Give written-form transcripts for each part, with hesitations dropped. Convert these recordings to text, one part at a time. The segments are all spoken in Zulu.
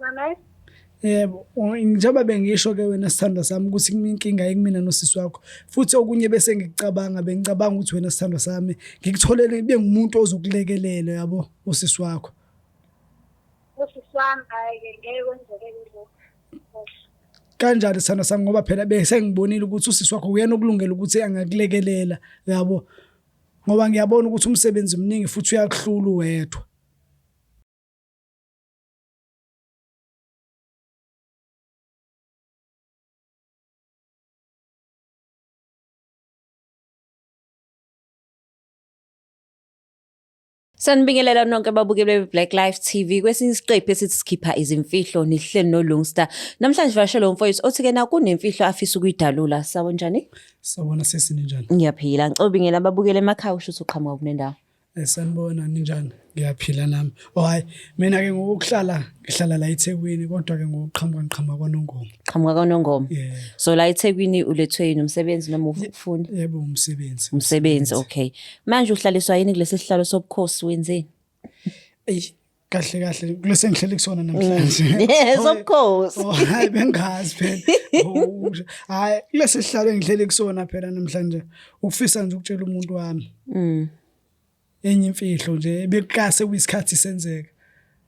Mama. Yebo, njengoba bengisho ke wena sithandwa sami ukuthi kumina inkinga ekumina nosisi wakho. Futhi okunye bese ngikucabanga bengicabanga ukuthi wena sithandwa sami ngikutholele kube ngumuntu ozokulekelela yabo usisi wakho. Usisi wami hayi ke ngeke kwenzeke lokho. Kanjani sithandwa sami ngoba phela bese ngibonile ukuthi usisi wakho uyena okulungela ukuthi angakulekelela yabo. Ngoba ngiyabona ukuthi umsebenzi mningi futhi uyakuhlula uwedwa. Sanibingelela nonke ababukeli be-Black Life TV kwesinye isiqephu esithi sikhipha izimfihlo nihleli noLungster. Namhlanje vashele umfowethu othi-ke na kunemfihlo afisa ukuyidalula. Sawonjani? Sawubona sisi ninjani? Ngiyaphila. Ngicela ababukeli emakhaya usho ukuthi uqhamuka kunendawo. Eh, sanibona ninjani? Ngiyaphila nami. Oh hayi, mina ke ngokuhlala ngihlala la eThekwini kodwa ke ngokuqhamuka ngiqhamuka kwaNongoma. Qhamuka kwaNongoma. Yeah. So la eThekwini ulethwe yini umsebenzi noma ufuna? Yebo umsebenzi. Umsebenzi, okay. Manje uhlaliswa yini kulesi sihlalo sobukhosi wenzeni? Ey, kahle kahle kulese ngihleli kusona namhlanje. Yes, of course. Oh hayi bengazi phela. Oh, Hayi kulesi sihlalo engihleli kusona phela namhlanje ukufisa nje ukutshela umuntu wami. Enye imfihlo nje ebekukase kuyisikhathi senzeka.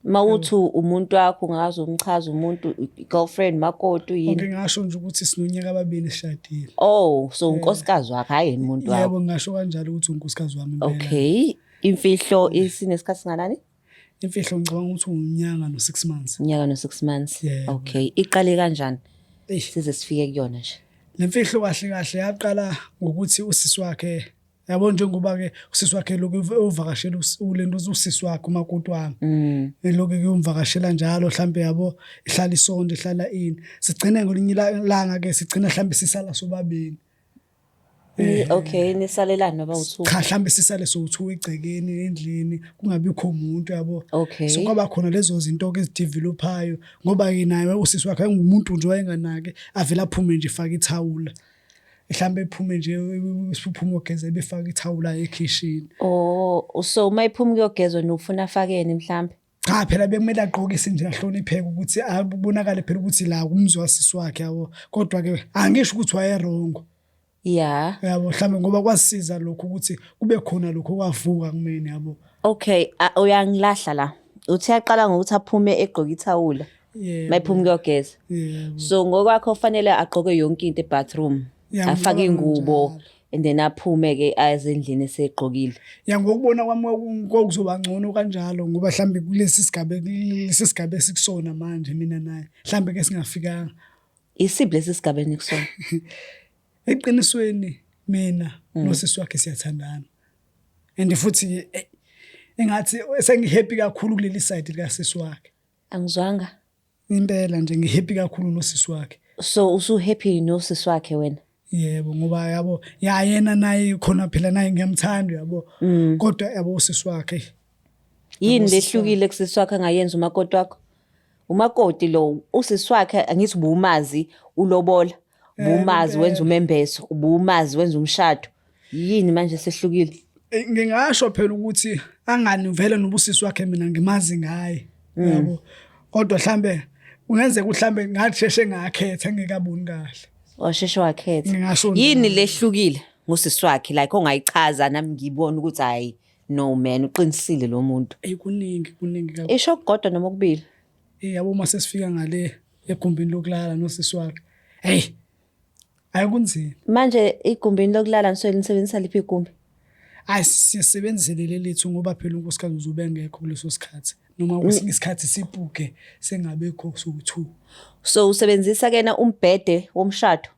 Mawuthi umuntu wakho ungaze umchaze umuntu girlfriend makoti Konke yini? ngasho nje ukuthi sinonyaka ababili sishadile. Oh, so unkosikazi wakho hayi yena umuntu wakho. Yebo ngisho kanjalo ukuthi unkosikazi wami impela. Okay. Imfihlo isinesikhathi singanani? Imfihlo ngicabanga ukuthi unyaka no 6 months. Unyaka no 6 months. Yebo. Okay. Iqale kanjani? Eish. Size sifike kuyona nje. Le mfihlo kahle kahle yaqala ngokuthi usisi wakhe yabo njengoba ke usisi wakhe lokhu uvakashela ulento usisi wakhe umakoti wami. Elokhu kuyomvakashela njalo mhlambe yabo ihlala isonto ihlala ini. Sigcine ngelinye ilanga ke sigcina mhlambe sisala sobabili. Okay, nisalelani noma u2? Cha mhlambe sisale sowu2 egcekeni endlini kungabikho umuntu yabo. Okay. So kwaba khona lezo zinto ke ezidevelopayo ngoba ke naye usisi wakhe engumuntu nje wayenganaki avela aphume nje efaka ithawula. Mhlambe ephume nje isiphuma ogeza ebefaka ithawula ekhishini. Oh, so mayiphuma kuyogezwa nofuna afakeni mhlambe? Cha phela bekumele agqokise nje ahlonipheke ukuthi abonakale phela ukuthi la kumzi wasisi wakhe yabo. Kodwa ke angisho ukuthi wayerongo. Yeah. Yabo mhlambe ngoba kwasiza lokho ukuthi kube khona lokho okwavuka kumina yabo. Okay, uyangilahla la. Uthi yaqala ngokuthi aphume egqoke ithawula. Yebo. Mayiphuma kuyogeza. Yebo. So ngokwakho kufanele agqoke yonke into ebathroom. Ya, Afake ngicabanga ingubo njalo. and then aphume ke aze endlini esegqokile. Ya ngokubona kwami kwakuzoba ngcono kanjalo ngoba mhlambe kulesi sigaba lesi sigaba esikusona manje mina naye mhlambe ke singafikanga. Isiphi lesi sigaba enikusona? Eqinisweni mina nosisi wakhe siyathandana. And futhi engathi sengihappy kakhulu kuleli side lika sisi wakhe. Angizwanga. Impela nje ngihappy kakhulu nosisi wakhe. So usu happy nosisi wakhe wena? Yebo ngoba yabo ya yena naye khona phela naye ngiyamthanda yabo. Kodwa yabo usisi wakhe Yini lehlukile kusisi wakhe angayenza umakoti wakho? Umakoti lo usisi wakhe angithi ubumazi ulobola, ubumazi wenza umembeso, ubumazi wenza umshado. Yini manje sehlukile? Ngingasho phela ukuthi angani vele nobusisi wakhe mina ngimazi ngaye yabo. Kodwa mhlambe kungenzeka mhlambe ngasheshe ngakhetha ngikaboni kahle. Washeshe wakhetha. Ngingasho Yini lehlukile ngosisi wakhe like ongayichaza nami ngibona ukuthi hayi no man uqinisile lo muntu. Ey kuningi kuningi kakhulu. Isho okukodwa noma okubili. Eh yabo uma sesifika ngale egumbini lokulala nosisi wakhe. Hey. Ayikunzima. Manje igumbini lokulala nisuke nisebenzisa liphi igumbi? Hayi sisebenzise leli lethu ngoba phela unkosikazi uzobe engekho kuleso sikhathi. Noma kwesinye isikhathi sibhuke sengabekho sowu2. So usebenzisa kena umbhede womshado.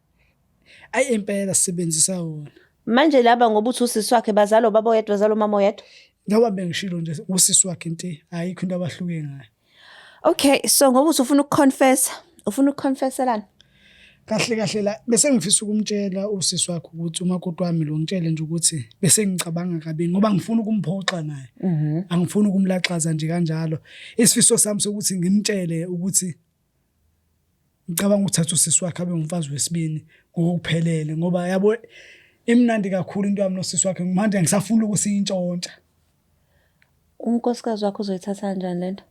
Ayi impela sisebenzisa wona. Manje laba ngoba uthi usisi wakhe bazalwa ubaba oyedwa bazalwa umama oyedwa. Njengoba bengishilo nje usisi wakhe nti ayikho into abahluke ngayo. Okay, so ngoba uthi ufuna ukuconfessa, ufuna ukuconfesselana? Kahle kahle la bese ngifisa ukumtshela usisi wakhe ukuthi umakoti wami lo ngitshele nje ukuthi bese ngicabanga kabi ngoba ngifuna ukumphoxa naye. Angifuni ukumlaxaza nje kanjalo. Isifiso sami sokuthi ngimtshele ukuthi ngicabanga ukuthatha usisi wakhe abe umfazi wesibini ngokuphelele ngoba yabo imnandi kakhulu into yami nosisi wakhe manje angisafuni ukusiyintshontsha. Unkosikazi wakho uzoyithatha kanjani lento?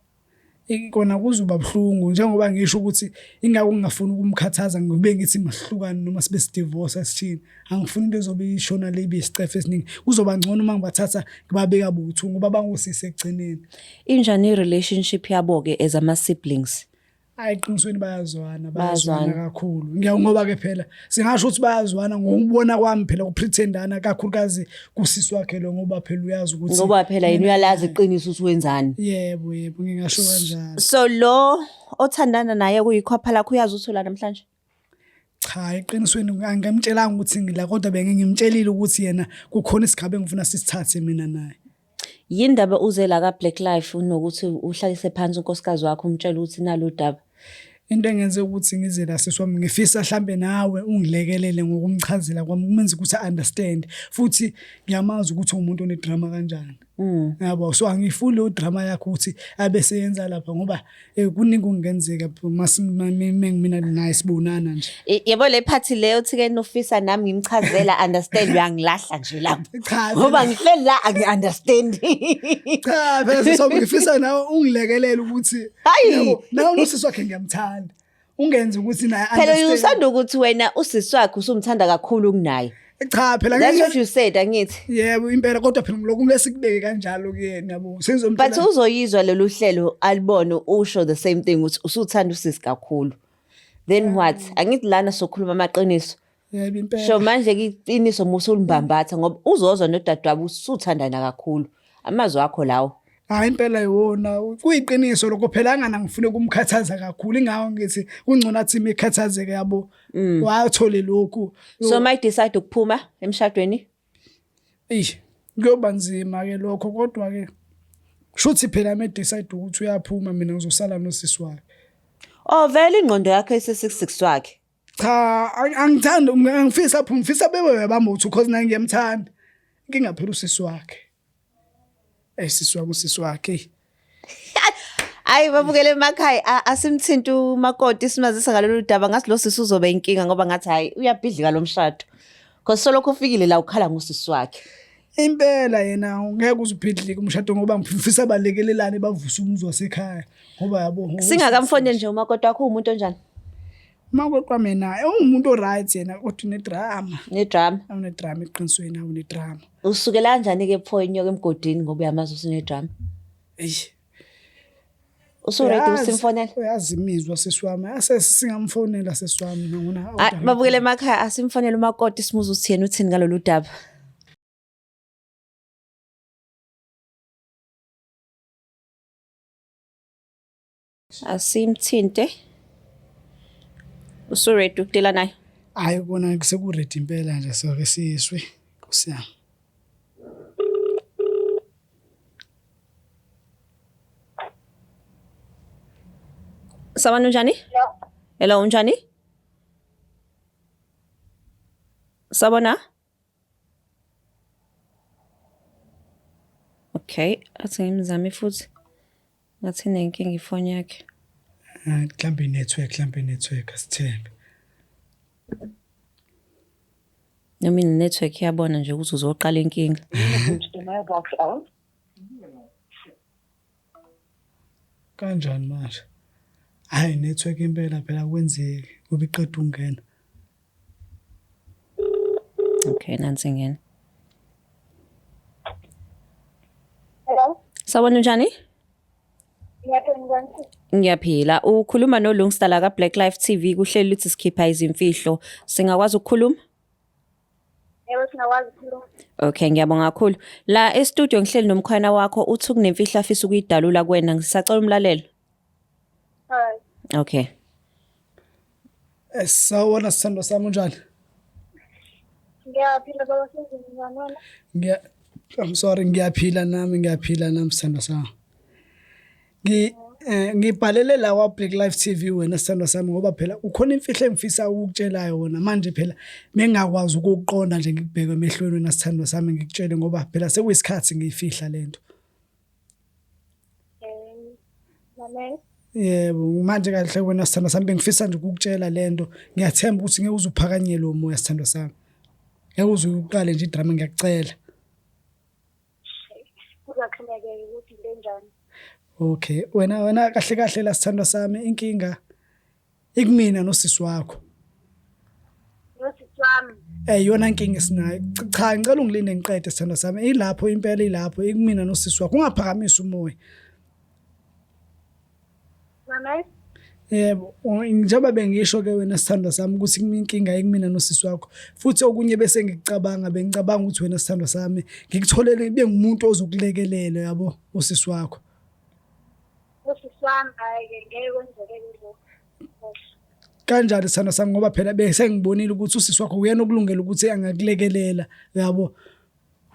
Kona kuzoba buhlungu njengoba ngisho ukuthi ingako ngingafuni ukumkhathaza ngibe ngithi masihlukane noma sibe sidivorce sithini. Angifuni into ezobe ishona le ibe isicefe esiningi. Kuzoba ngcono uma ngibathatha ngibabeka buthu ngoba bangosisi ekugcineni. Injani i-relationship yabo-ke as ama-siblings? Hayi eqinisweni bayazwana, bayazwana kakhulu. Ngiyawu ngoba ke phela singasho ukuthi bayazwana ngokubona kwami phela kupretendana kakhulukazi kusisi wakhe lo ngoba phela uyazi ukuthi Ngoba phela yena uyalazi iqiniso ukuthi wenzani. Yebo yebo ngingasho kanjalo. So lo othandana naye kuyikhwapha lakho uyazi ukuthi ula namhlanje? Cha eqinisweni angimtshelanga ukuthi ngila kodwa bengingimtshelile ukuthi yena kukhona isigaba engifuna sisithathe mina naye. Yini ndaba uze la ka-Black Life unokuthi uhlalise phansi unkosikazi wakho umtshele ukuthi nalu udaba? Into engenze ukuthi ngize la sisi wami ngifisa hlambe nawe ungilekelele ngokumchazela kwami kumenza ukuthi understand futhi ngiyamazi ukuthi uwumuntu onedrama kanjani. Yabo so angiyifuni leyo drama yakho ukuthi abe seyenza lapha ngoba kuningi okungenzeka mina naye sibonana nje. Yebo le phathi leyo uthi ke nofisa nami ngimchazela understand uyangilahla nje lapho. Cha Ngoba ngihleli la angi-understand. Cha phela sisi wami ngifisa nawe ungilekelele ukuthi Hayi. yabo nawe nosisi wakhe ngiyamthanda. Ungenze ukuthi naye Phela understand. usanda ukuthi wena usisi wakhe usumthanda kakhulu kunaye. Cha phela That's ngisho what you said angithi. yebo impela kodwa phela lokhu kumele sikubeke kanjalo kuyena yabo. But Sengizomtshela uzoyizwa lolu hlelo alibone usho the same thing ukuthi usuthanda usisi kakhulu. Then what? Angithi lana sokhuluma amaqiniso. Yebo impela. So manje ke iqiniso musa ulimbambatha ngoba uzozwa nodadewabo usuthandana kakhulu. Amazwi akho lawo. Hayi impela yiwona kuyiqiniso lokho phela angana ngifune ukumkhathaza kakhulu ingawo ngithi kungcono athi imikhathazeke yabo. Wathole lokhu. So my decide ukuphuma emshadweni. Eish kuyoba nzima ke lokho kodwa ke shuthi phela me decide ukuthi uyaphuma mina ngizosala nosisi wakhe. Oh vele ingqondo yakho ise66 wakhe. Cha angithandi angifisa phuma ngifisa bebe bebamba uthi because naye ngiyamthanda. Inkinga phela usisi wakhe. Eh sisi wami usisi wakhe. Hayi babukele emakhaya asimthinti umakoti simazisa ngalolu daba ngathi lo sisi uzobe inkinga ngoba ngathi hayi uyabhidlika lo mshado. Because solokhu ufikile la ukhala ngosisi wakhe. Impela yena ngeke uzubhidlike umshado ngoba ngifisa balekelelane bavuse umuzi wasekhaya ngoba yabo Singakamfoneli nje umakoti wakho uwumuntu onjani? Umakoti wami yena uwumuntu o-right yena kodwa unedrama. Nedrama. Unedrama eqinisweni unedrama. Usukela kanjani ke pho inyoka emgodini ngoba uyamazi usunedrama? Eish. Usuready usimfonela? Uyazi imizwa sisi wami. Ase singamfonela sisi wami ngona. Hayi babukele emakhaya asimfonele umakoti simuze uthi yena uthini ngalolu daba. Asimthinte. Usuready ukudila naye? Hayi kona sekuready impela nje soke siswe. Nkosi yami. Sawubona unjani? Hello unjani? Sawubona? Okay, athi ngimzame futhi. Ngathi inenkinga ifoni yakhe. Mhlawumbe i-network, mhlawumbe i-network asithembe. Noma ine-network iyabona nje ukuthi uzoqala inkinga. Kanjani manje? Hhayi network impela phela akwenzeki ngoba iqeda ukungena. Okay, nansi ingena. Hello? Sawubona unjani? Ngiyaphila njani? Ngiyaphila. Ukhuluma noLungsta la ka-Black Life TV kuhleli lithi sikhipha izimfihlo. Singakwazi ukukhuluma? Yebo singakwazi ukukhuluma. Okay, ngiyabonga kakhulu. La e-studio ngihleli nomkhwana wakho uthi kunemfihlo afisa ukuyidalula kuwena. Ngisacela umlalelo. Alright. Okay. Sawubona sithandwa sami unjani? Ngiyaphila baba senzeni njani wena? Ngiya I'm sorry ngiyaphila nami ngiyaphila nami sithandwa sami. Ngibhalele la kwa Black Life TV wena sithandwa sami ngoba phela ukhona imfihlo engifisa ukukutshela yona manje phela mengakwazi ukukuqonda nje ngikubheke emehlweni wena sithandwa sami ngikutshele ngoba phela sekuyisikhathi ngiyifihla lento. Amen. Yebo, manje kahle wena sithandwa sami bengifisa nje ukukutshela lento. Ngiyathemba ukuthi ngeke uze uphakanyelwe umoya sithandwa sami. Ngeke uze uqale nje idrama ngiyakucela. Kuzaxhomekeka ukuthi into enjani. Okay, wena kahle kahle la sithandwa sami inkinga ikumina nosisi wakho. Nosisi wami. Eh iyona nkinga esinayo. Cha ngicela ungilinde ngiqede sithandwa sami. Ilapho impela ilapho ikumina nosisi wakho. Ungaphakamisi umoya. Mama. Yebo, njengoba bengisho ke wena sithandwa sami ukuthi kumina inkinga ikumina nosisi wakho. Futhi okunye bese ngikucabanga bengicabanga ukuthi wena sithandwa sami ngikutholele bengumuntu ozokulekelela yabo usisi wakho. Usisi wami hayi ngeke kwenzeke lokho. Kanjani sithandwa sami ngoba phela bese ngibonile ukuthi usisi wakho uyena okulungela ukuthi angakulekelela yabo.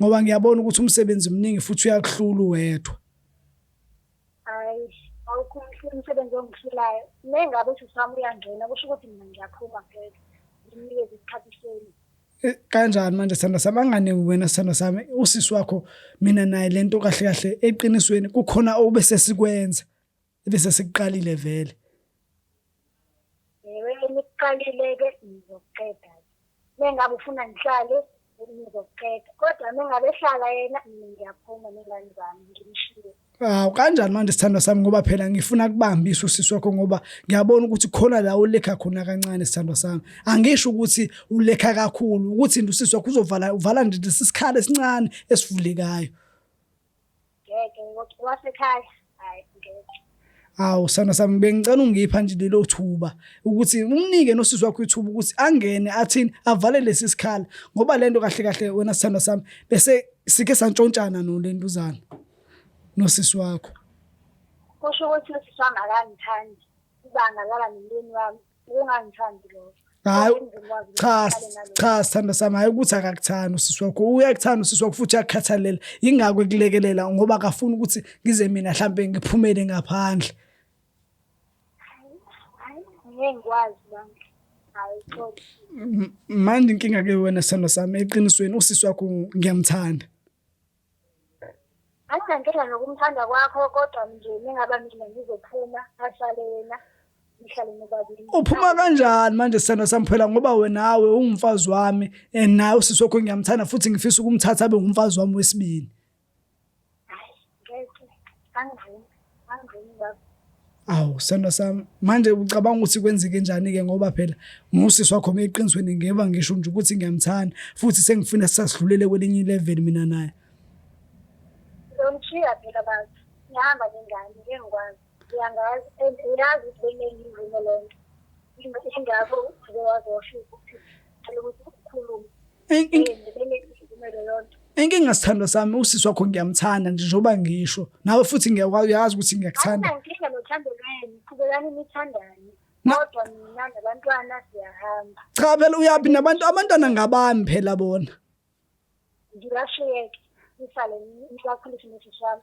Ngoba ngiyabona ukuthi umsebenzi mningi futhi uyakuhlula uwedwa. Hayi, awukho umsebenzi ongihlulayo. Mengabe usisi wami uyangena kusho ukuthi mina ngiyaphuma phela. Ngimnikeze isikhathi senu. Eh, kanjani manje sithandwa sami angane wena sithandwa sami usisi wakho mina naye lento kahle kahle eqinisweni kukhona obese sikwenza ebese sikuqalile vele. Ewe nikuqalile-ke nizokuqeda. Mengabe ufuna ngihlale nizokuqeda. Kodwa mengabe ehlala yena mina ngiyaphuma ney'ngane zami ngimshiye. Hawu kanjani manje sithandwa sami ngoba phela ngifuna kubambisa usisi wakho ngoba ngiyabona ukuthi khona la ulekha khona kancane sithandwa sami. Angisho ukuthi ulekha kakhulu ukuthi nje usisi wakho uzovala uvala nje lesi sikhala esincane esivulekayo. Ngeke wasekhaya hayi ngeke. Awu sana sami bengicela ungipha nje lelo thuba ukuthi umnike nosisi wakho ithuba ukuthi angene athini avale lesi sikhala ngoba lento kahle kahle wena sithandwa sami bese sike santshontshana nolentuzana nosisi wakho. Kusho ukuthi usisi wami akangithandi ibanga lala nomyeni wami ukungangithandi lokho. Hayi cha cha sithanda sami hayi ukuthi akakuthandi usisi wakho uyakuthanda usisi wakho futhi uyakukhathalela yingakho ekulekelela ngoba akafuni ukuthi ngize mina mhlambe ngiphumele ngaphandle. Ngeke ngikwazi baba. Hayi xolo. Manje inkinga ke wena sithanda sami eqinisweni usisi wakho ngiyamthanda. Anginankinga nokumthanda kwakho kodwa nje ningaba mina ngizophuma asale yena nihlale nobabili. Uphuma kanjani manje sithanda sami phela ngoba wenawe ungumfazi wami and nawe usisi wakho ngiyamthanda futhi ngifisa ukumthatha abe ngumfazi wami wesibili. Hayi ngeke angivumi angivumi baba. Awu sithanda sami manje ucabanga ukuthi kwenzeke njani ke ngoba phela ngusisi wakho eqinisweni ngeba ngisho nje ukuthi ngiyamthanda futhi sengifuna sisasidlulele kwelinye ilevel mina naye. Ngizomshiya phela baba. Ngihamba nengane ngeke ngikwazi. Uyangazi and uyazi ukuthi bengeke ngiyivume le nto. Ingakho uze waze wafika ukuthi cela ukuthi ukhulume. Bengeke ngiyivume leyo nto. Inkinga sithandwa sami usisi wakho ngiyamthanda nje njengoba ngisho nawe futhi ngiyakwazi ukuthi ngiyakuthanda. Anginankinga nothando lwenu, qhubekani nithandane. Kodwa mina nabantwana siyahamba. Cha phela uyaphi nabantu abantwana ngabami phela bona. Ngibashiyeke ngisale ngibakhulise nosisi wami.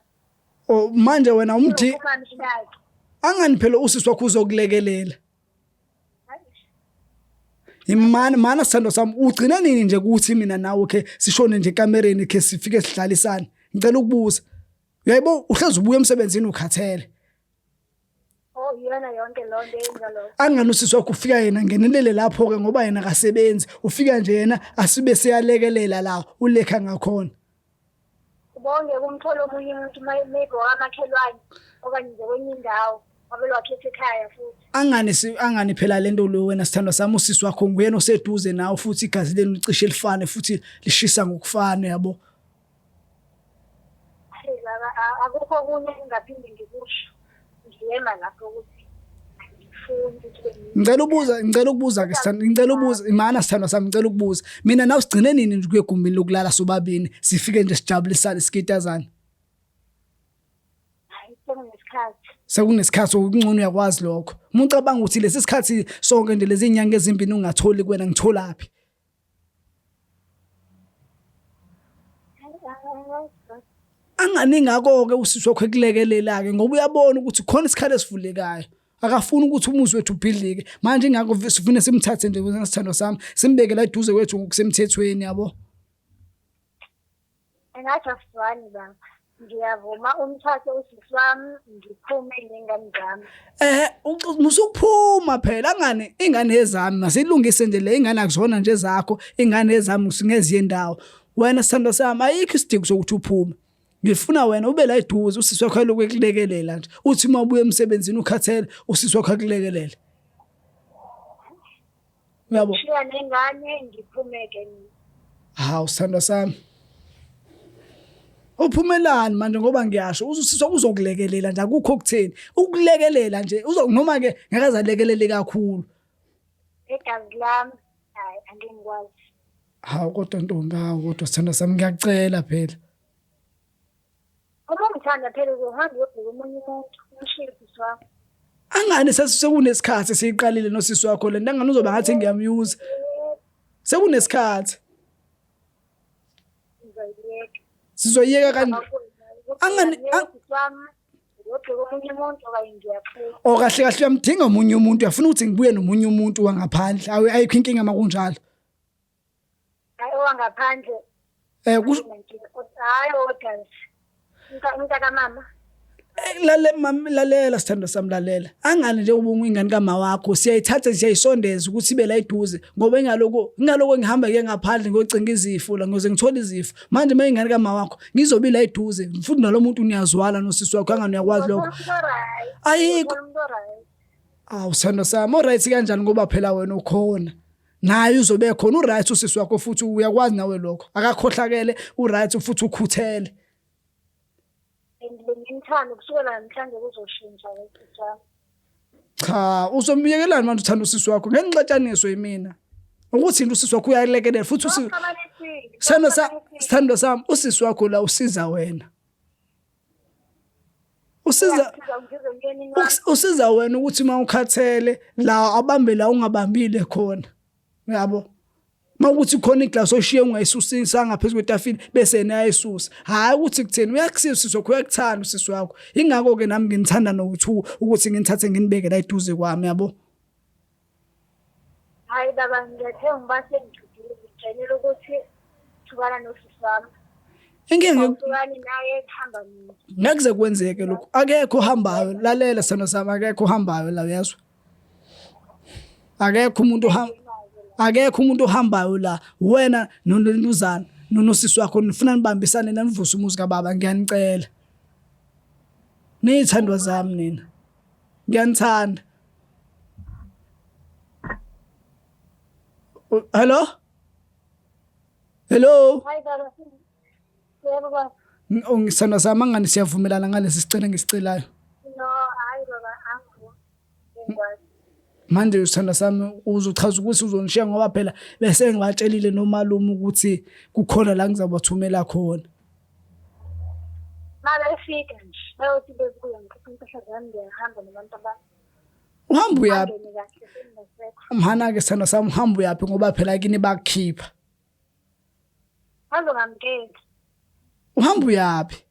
Oh manje wena umdi Uzophuma mina-ke. angani phela usisi wakho uzokulekelela. Imana mana sithando sami ugcina nini nje ukuthi mina nawe ke sishone nje ekamereni ke sifike sihlalisane. Ngicela ukubuza. Uyayibo uhlezi ubuya emsebenzini ukhathele. Oh iyona yonke loo nto eyenza lokho. Angani usisi wakho ufika yena ngenelele lapho ke ngoba yena akasebenzi. Ufika nje yena asibe seyalekelela la ulekha ngakhona. Ubonge kumthola omunye umuntu maybe wakamakhelwane okanye nje kwenye indawo wabe wakhetha ekhaya futhi. Angani si angani phela lento lo wena sithandwa sami usisi wakho nguyena oseduze nawe futhi igazi lenu licishe lifane futhi lishisa ngokufana yabo. Hayi baba akukho okunye engingaphinde ngikusho. Ngiyema lapho ukuthi angifuni ukuthi Ngicela ukubuza ngicela ukubuza ke sithanda ngicela ukubuza imana sithandwa sami ngicela ukubuza mina nawe sigcine nini nje kuye egumbini lokulala sobabini sifike nje sijabulisane sikitazane. Hayi sekunesikhathi. Sekunesikhathi okungcono uyakwazi lokho. Uma ucabanga ukuthi lesi sikhathi sonke nje lezi nyanga ezimbini ungatholi kuwena ngitholaphi. Angani ngakho-ke usisi wakho ekulekelela-ke ngoba uyabona ukuthi khona isikhala esivulekayo. Akafuni ukuthi umuzi wethu ubhidlike. Manje ingakho sifune simthathe nje wena sithandwa sami simbeke la eduze kwethu ngokusemthethweni yabo. Engathi asizwani baba. Ngiyavuma umthathe usisi wami ngiphume nengane zami. Eh musukuphuma phela angane ingane ezami masilungise nje le ingane akuzona nje zakho ingane ezami singeziye ndawo. Wena sithandwa sami ayikho isidingo sokuthi uphume. Ngifuna wena ube la eduze usisi wakho alokhu ekulekelela nje. Uthi uma ubuya emsebenzini ukhathele usisi wakho akulekelele. Uyabo? Shiya nengane ngiphume-ke mina. Hawu sithandwa sami. Uphumelani manje ngoba ngiyasho usisi wakho uzokulekelela nje akukho okutheni. Ukulekelela nje uzo noma ke ngeke azalekelele kakhulu. Igazi lami hayi angingikwazi. Hawu kodwa ntombi hawu kodwa sithandwa sami ngiyakucela phela. Uma ungithanda phela uzohamba uyobheka omunye umuntu umshiye usisi wakho. Angani sesekunesikhathi siyiqalile nosisi wakho le nto angani uzoba ngathi ngiyamyuza. Sekunesikhathi. Ngizoyiyeka. Sizoyiyeka kanje. Angani Ngiyobheka omunye umuntu okanye ngiyaphuma. O kahle kahle uyamdinga omunye umuntu uyafuna ukuthi ngibuye nomunye umuntu wangaphandle. Awu ayikho inkinga makunjalo. Hayi owangaphandle. Eh kusho hayi odansi. Umntaka mama. Eh, lale mama lalela sithandwa sami lalela. Angani nje uba ingane kama wakho siyayithatha siyayisondeza ukuthi ibe la eduze ngoba ingaloko ingaloko ngihamba ke ngaphandle ngiyocinga izifo la ngiyoze ngithole izifo. Manje uma ingane kama wakho ngizobe la eduze futhi nalomuntu niyazwala nosisi wakho angani uyakwazi lokho. Ayikho. Awu sithandwa sami oright kanjani ngoba phela wena ukhona. Naye uzobe khona uright usisi wakho futhi uyakwazi nawe lokho. Akakhohlakele uright futhi ukhuthele. And bengimthanda kusukela namhlanje kuzoshintsha wesisi wami. Cha, uzomyekelani manje uthanda usisi wakho? Ngeke ngixatshaniswe yimina. Ukuthi into usisi wakho uyalekelela futhi usisi Sithando sa sithando sami usisi wakho la usiza wena. Usiza usiza wena ukuthi uma ukhathele la abambe la ungabambile khona. Uyabo? Uma ukuthi khona iglass oshiye ungayisusisa ngaphezulu kwetafile bese yena ayisusa. Hayi ukuthi kutheni uyakusiza usisi wakho uyakuthanda usisi wakho. Ingakho ke nami nginithanda nokuthi ukuthi nginithathe nginibeke la eduze kwami yabo. Hayi baba ngiyathemba uba sengijudile ngitshenile ukuthi hlukana nosisi wami. Inkinga Awuhlukani naye kuhamba mina. ngeke kuze kwenzeke lokhu. Akekho ohambayo lalela sithando sami akekho ohambayo la uyezwa. Akekho umuntu ohamba akekho umuntu ohambayo la wena nonoluzana nonosisi wakho nifuna nibambisane nanivuse umuzi kababa ngiyanicela. Niyithandwa zami nina. Ngiyanithanda. Hello? Hello? Hayi baba. Yebo baba. Ngisana sami angani siyavumelana ngalesi sicelo engisicelayo. No, hayi baba angivumi. Ngikwazi. Manje usithanda sami uzochaza ukuthi uzonishiya ngoba phela bese ngibatshelile nomalume ukuthi kukhona la ngizabathumela khona. Mabefika nje bayothi bebuya ngiphatha impahla zami ngiyahamba nabantu abami. Uhamba uyaphi? Angene kahle sengingasekho. Mhana-ke sithanda sami uhamba uyaphi ngoba phela kini bakukhipha. Bazongamukeli. Uhamba uyaphi?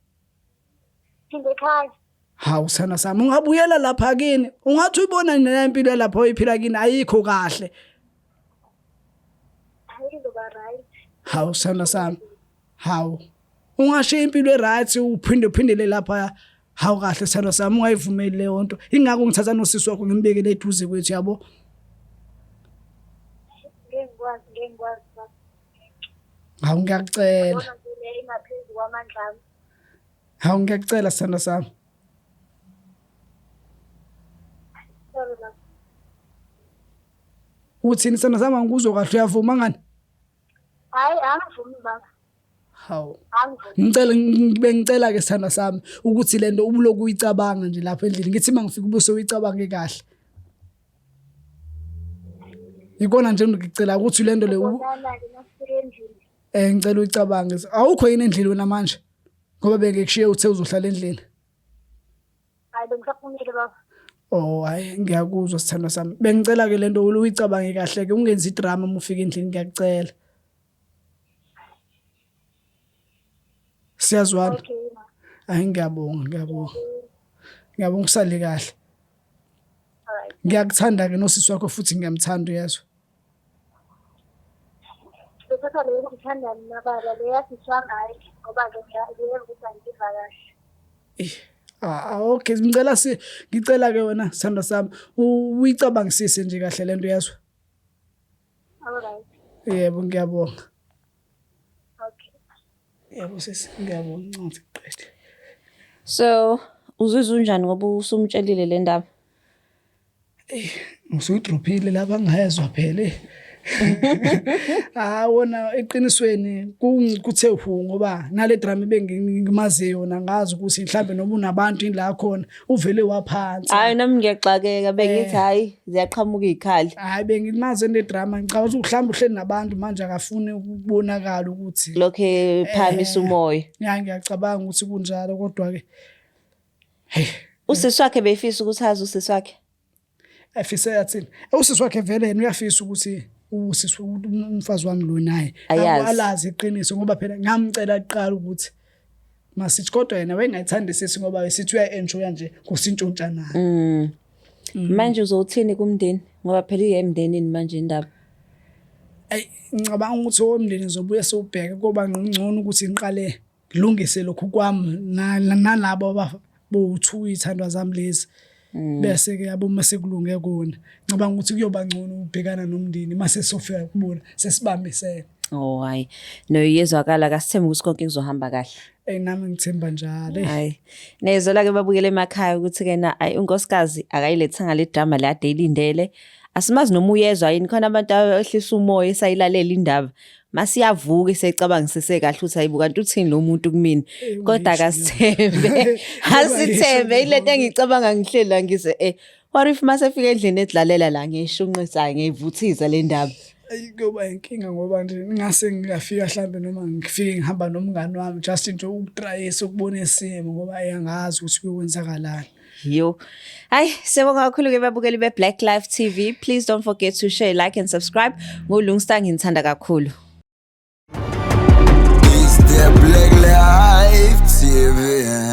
Phinde ekhaya. Hawu sithanda sami ungabuyela lapha kini. Ungathi uyibona nina impilo yalapha oyiphila kini ayikho kahle. Hayi izoba right. Hawu sithanda sami. Hawu. Ungashiya impilo eright uphinde uphindele lapha. Hawu kahle sithando sami ungayivumeli leyo nto. Ingakho ngithatha nosisi wakho ngimbekele eduze kwethu yabo. Ngeke ngikwazi, ngeke ngikwazi baba. Hawu ngiyakucela. Yabona nje le ingaphezu kwamandla ami. Hawu ngiyakucela sithando sami. Sorry baba. Uthini sithando sami angikuzwa kahle uyavuma ngani? Hayi angivumi baba. Hawu. Angivumi. Ngicela ngibe ngicela ke sithando sami ukuthi lento ubuloku uyicabanga nje lapha endlini ngithi mangifika ubuse uyicabange kahle. Ikona nje ngicela ukuthi lento le Bonana-ke nasifika endlini. eh ngicela uyicabange. Awukho yini endlini wena manje? Ngoba bengikushiye uthe uzohlala endlini. Hayi bengisaphumile baba. Oh hayi ngiyakuzwa sithandwa sami. Bengicela ke lento uyicabange kahle ke ungenzi idrama uma ufika endlini ngiyakucela. Siyazwana. Okay ma. Hayi ngiyabonga ngiyabonga. Ngiyabonga usale kahle. Alright. Ngiyakuthanda ke nosisi wakho futhi ngiyamthanda uyezwa. Bethatha leyo ngithanda mina baba leya sisi wami hhayi ngoba-ke ngiyeva ukuthi angiva kahle. Eh, ah okay ngicela si ngicela ke wena sithandwa sami uyicabangisise nje kahle lento uyezwa. Alright. Yebo ngiyabonga. Okay. Yabo sisi, ngiyabonga incwadi kuqede. So uzizwa unjani ngoba usumtshelile le ndaba? Usuyidrophile lapha ngayezwa phela. Ah wona eqinisweni kuthe hu ngoba nale drama bengimazi yona ngazi ukuthi mhlambe noma unabantu indla khona uvele waphansi. Hayi nami ngiyaxakeka bengithi hayi ziyaqhamuka izikhali. Hayi bengimazi le drama ngicabanga ukuthi mhlambe uhleli nabantu manje akafuni ukubonakala ukuthi Lokho ephakamisa umoya. Ya ngiyacabanga ukuthi kunjalo kodwa ke hey. Usisi wakhe befisa ukuthi azi usisi wakhe. Efise yathini? Usisi wakhe vele yena uyafisa ukuthi usisi umfazi wami lo naye Ayazi. Alazi iqiniso ngoba phela ngamcela kuqala ukuthi masithi kodwa yena wayengayithandisisi ngoba esithi uyayi-enjoya nje kusintshontsha naye. Manje uzothini kumndeni ngoba phela iye emndenini manje indaba. Ayi ngicabanga ukuthi owomndeni ngizobuye siwubheke koba ngcono ukuthi ngiqale ngilungise lokhu kwami nalabo bowu-two iy'thandwa zami lezi. Bese-ke yabo uma sekulunge kona ngicabanga ukuthi kuyoba ngcono ukubhekana nomndeni mase sofika kubona sesibambisene. Oh hayi. No iyezwakala kasithembe ukuthi konke kuzohamba kahle. Eyi nami ngithemba njalo. Hayi. Nezwela ke babukele emakhaya ukuthi ke na ayi unkosikazi akayilethanga le drama le ade ilindele. Asimazi noma uyezwa yini khona abantu abehlisa umoya esayilalela indaba. Masiyavuka esecabangisise kahle ukuthi hayibo kanti uthini lo muntu kumina. Kodwa akasithembe. Asithembe ilento engicabanga ngihleli la ngize what if masefika endlini edlalela la ngiyishunqisa ngiyivuthisa le ndaba. Ayi kuyoba inkinga ngoba nje ngingase ngingafika mhlambe noma ngifike ngihamba nomngani wami just nje ukutrayisa ukubona isimo ngoba angazi ukuthi kuyokwenzakalani. Yo. Hayi, siyabonga kakhulu ke babukeli be-Black Life TV. Please don't forget to share, like and subscribe. NguLungsta nginithanda kakhulu. It's the Black Life TV.